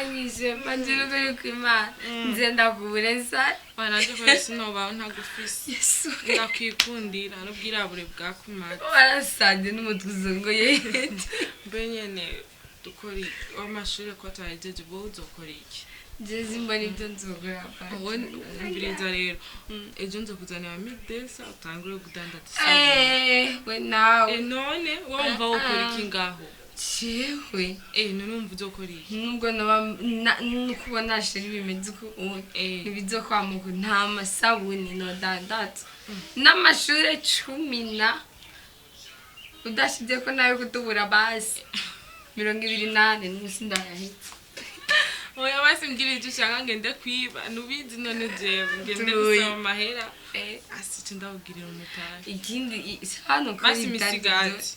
Uranyije manjye n'ukuri kw'Imana nze ndakubure sa. Nanje kubera sinobaho ntagufise. Yesu. Ndakwikundira n'ubwirabure bwakumaze. Warasanze n'umutwe uzunguye. Mbe nyene dukora amashuri ko twahejeje, wowe uzokora iki? Jezi mbona ibyo nzogura. Wowe umviriza rero, ejo nzokuzanira midesa utangure kudandaza isabune. Eh, we nawe. None wowe wumva wokora iki ngaho? Jewe? None wumva uzokora iki? Nubwo noba nukubona sheri bimeze uko ubu, ntibizokwamuka nta masabuni nodandaza n'amashure 10 na udashizeko nayo kutubura basi 24 n'umunsi ndayahetse. Oya, basi mbwira ivyo ushaka ngende kwiba, nubizi none jewe ngende Tuyi. gusaba amahera asi ico ndakugirira umutahe. Ikindi hano ko Basi imisigati.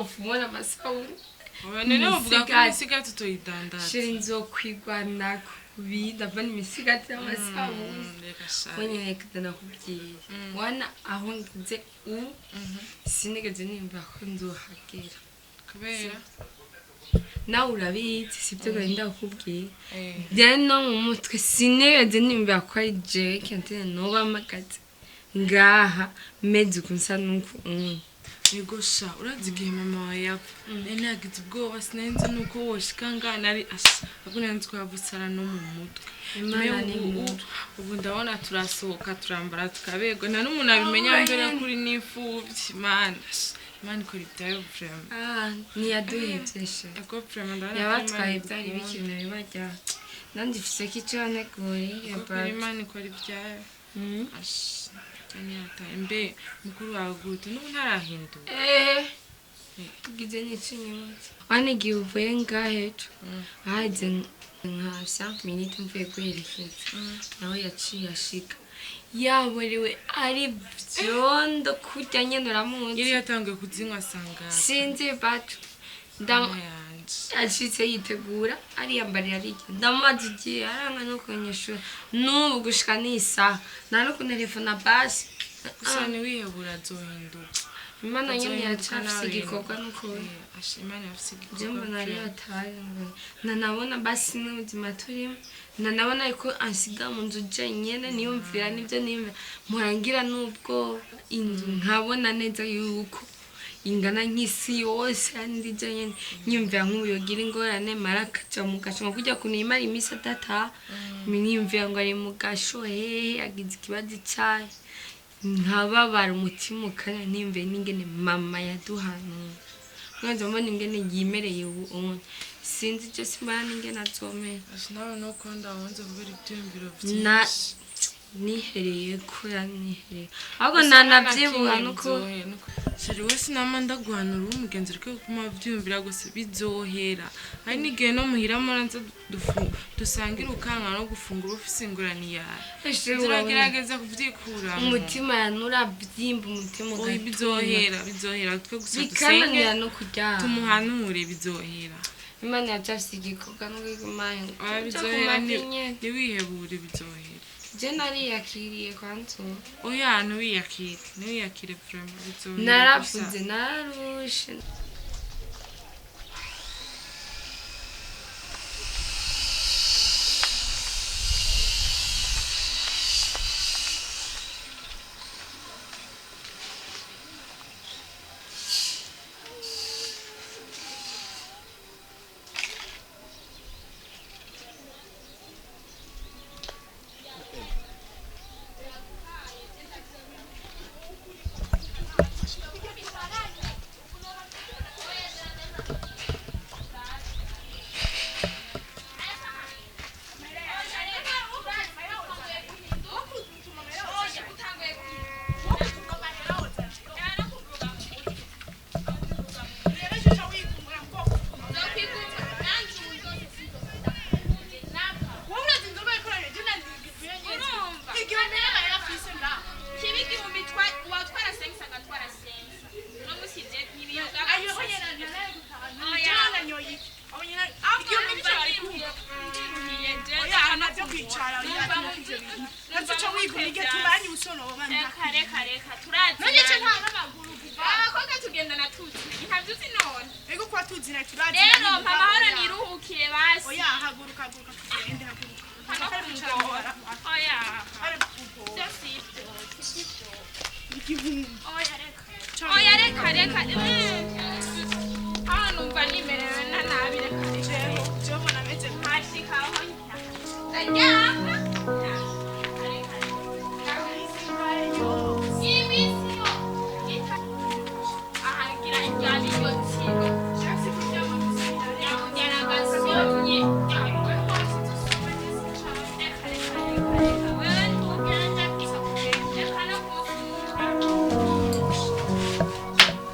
Ufumona amasabuni. Oya, none wovuga ko Imisigati. imisigati utoyidandaza? Sheri nzokwigwanako bindava n'imisigati y'amasabuni. Reka sha. Wenyine nakubwiye wana aho ngeze ubu sinigeze nimba ko nzohagera. Kubera? Nawe urabizi, sibyo gahunda kukubwiye. Eh. Rero no mu mutwe sinigeze nimba ko ari jewe kentene noba mpagaze ngaha meze uku nsa n'uku unye. Ego sha, urazi igihe mama wawe yapfa nari nagize ubwoba, sinari nzi nuko woshika ngaha, nari asha ahubwo nari nzi ko yavutse ara no mu mutwe. Imana Mais ni ubu nkuru. Ubu ndabona turasohoka, turambara, tukaberwa, nta n'umuntu abimenya mbere kuri n'imfuvyi. Imana asha, Imana ikora ibyayo vraiment. Ah, ntiyaduhevye she. Ego vraiment, ndabona ko Yabatwaye Imana byari idukunda. bikenewe barya nandi mfise ko ico yanteguye. Ego kuri Imana ikora ibyayo. Asha ntiyataye mbe mukuru wawe gute n'ubu ntarahinduka? Eh, tugize n'ico inyibutse wane igihe uvuye ngaho ejo haheze nka 5 minutes mvuye guherekeza nawe yaciye ashika yaborewe ari vyondo kurya nyene uramuzi. Yari yatanguye kuzinywa asanga Sinzi bacu. Mama yanje. Ashitse yitegura ariyambarira arirya, ndamubaza igihe aranga no kunyishura n'ubu gushika n'isaha nta no kunterefona basi. Gusa ntiwihebura, azohinduka. Imana nyene Azohinduka yacafise nawe. igikorwa n'ukuri. Asha, Imana yafise Je igikorwa mbona ari vraiment. ataye nanabona basi n'ubuzima turimo nanabona ko ansiga mu nzu jenyene niyumvira nibyo niyumvira murangira n'ubwo inzu nkabona neza yuko ingana nk'isi yose ndi jenyene nyumvira nk'ubu yogira ingorane mara akaja mu gasho nko kurya kuntu yimara iminsi adataha niyumvira ngo ari mu gasho hehe agize ikibazo icaye nkababara umutima ukanya niyumviye n'ingene mama yaduhanuye mwanze mbona ingene yimereye ubu unye sinzi icyo simbona n'ingene azomera. Asha, nawe nuko ndabonze kubera ivyiyumviro Na vyinshi. Nihereye ko yanihereye ahubwo nanabyibuha nuko. Chéri we, sinama ndaguhanura uri umugenzi ureke kuguma vyiyumvira gusa, bizohera. Hari n'igihe no muhira muranze dusangira ukanka no gufungura ufise ingurani yawe. Ese urabona, Ziragerageza kuvyikuramo. Umutima yanurabyimba umutima Oya, ugatuma. Bizohera, bizohera, twe gusa dusenge Bikananira no kuryama. Tumuhanure, bizohera. Imana yacafise igikorwa n'ubw'Imana. Oya, bizohera, ntiwihebure, bizohera. Je nariyakiriye kwanzu. Oya, ntiwiyakire, ntiwiyakire vraiment, bizohera gusa. Naravuze nararushe. Kiba 1000 watwara sensa agatwara sensa uno musi je ntibiyoga. Reka reka reka, turazi abakobwa tugendana tuzi ntabyo uzi none. tuzina turazi. Rero mpa amahoro niruhukire basi. Oya, haguruka, haguruka tugende, haguruka. Hano Kare kungora. kwicara. Oya. Kare kugora. Byo si ibyo, si ibyo. 1000. Oya reka. Oya reka reka. Aho numva nimerewe na nabi, reka reka. Jewe, jewe mbona meze. Hashika aho ndaryama. Iminsi yo aha ngira ndyama iryo tiro. Nyakujyana agasomye. Reka reka reka reka. Wewe ntugenda. Reka no kuvuga.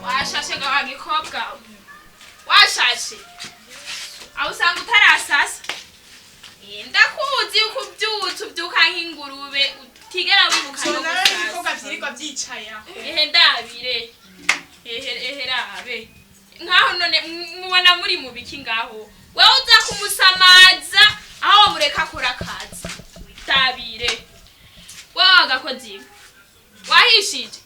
Washashe ga wa gikobwa we. Washashe. Aho usanga utarasasa. Ndakuzi yuko ubyutse ubyuka nk'ingurube utigera wibuka no Sona gusasa. ibikorwa vyirirwa vyicaye aho. Ehe ndabire. Ehe ehe rabe. Nkaho none mubona muri mu biki ngaho? Wewe uza kumusamaza aho wamureka akora akazi. Ndabire. Wewe wagakoze ibi. Wahishije.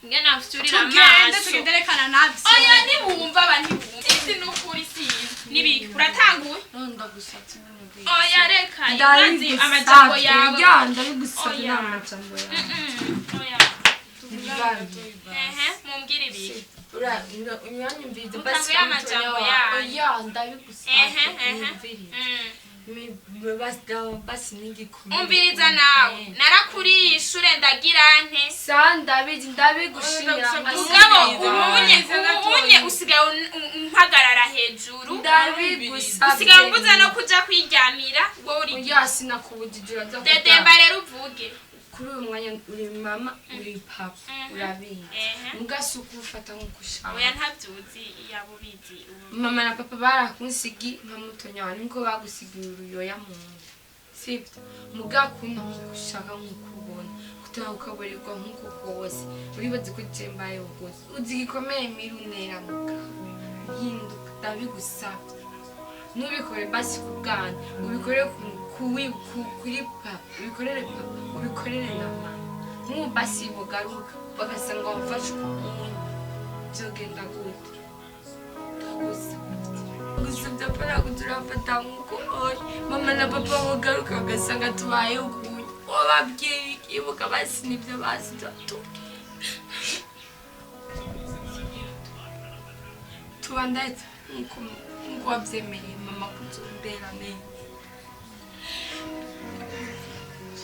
Ngena mfyurira Tugende, amaso. tugenderekana navyo. Oya ntibumva aba ntibumva. Isi nukuri sizi. Nibiki uratanguye? None ndagusabye nyine. Oya reka urazi amajambo Ndabigusabye yawe. ya, ndabigusabye Oya. n'amajambo yawe. Mm, oya. Ibiganiro. Ehe, mumbwire ibiki. Uranyumviriza. Utanguye amajambo yawe. Oya, ndabigusabye. Ehe, ehe. Unyumvirize. Basi n'igikomere. Umviriza nawe. Narakuriye ishure ndagira nte. Sa ndabizi, ndabigushimira. Mugabo ubunye ubunye usigaye umpagarara hejuru. Ndabigusabye. Usigaye umbuza no kuja kwiryamira wowe uri. Oya, sinakubujije, uraza Dedemba kuryama. rero uvuge. Kuri uyu mwanya uri mama, uri papa, urabizi. Ehe. Mugasuka ufata nk'uko ushaka. Oya ntavyuzi yabo bizi ubu. Mama na papa barakunsigi nka mutonya wawe niko bagusigiye uruyoya mu nda, sibyo? Mugakunda nk'uko ushaka, nk'uko ubona kutaha ukaburirwa nk'uko kose uribaze ko je mbayeho rwose uzi igikomere miri unera. Mugabo hinduka, ndabigusabye, ntubikore basi ku bwana, ubikore kuri papa, ubikorere papa, ubikorere na mama. Nk'ubu basi bugaruka bagasanga wamfashe ukuntu byogenda gute? Gusabye apana kuturafata nkuko oya mama na papa bogaruka bagasanga tubayeho ukuntu wababwira ikibuka basi nibyo basi turatubwira tubandanye nkuko nkuko wabyemereye mama kutubera neza.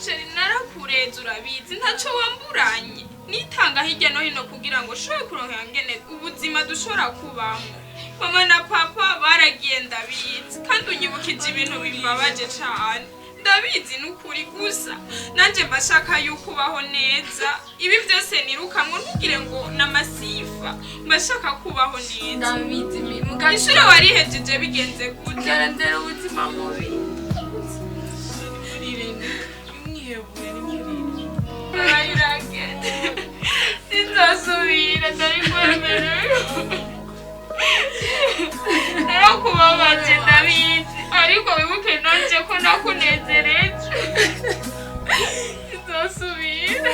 Chéri, narakureze urabizi, ntacyo wamburanye. Nitanga hirya no hino kugira ngo ushobore kuronka ngene ubuzima dushobora kubamo. Mama na papa baragiye ndabizi, kandi unyibukije ibintu bimbabaje cane. Ndabizi n'ukuri, gusa nanje mba shaka yuko ubaho neza. Ibi byose nirukamwo ntugire ngo n'amasifa, mba shaka kubaho neza. Ndabizi muga. Ishure warihejeje bigenze gute? Ngarandera ubuzima mubi. Nimurire, nimwihebure, nimurire. Uragenda sinzosubira, ndabikwemerera. Narakubabaje ndabizi, ariko wibuke nanje ko nakunezereje. Sinzosubira.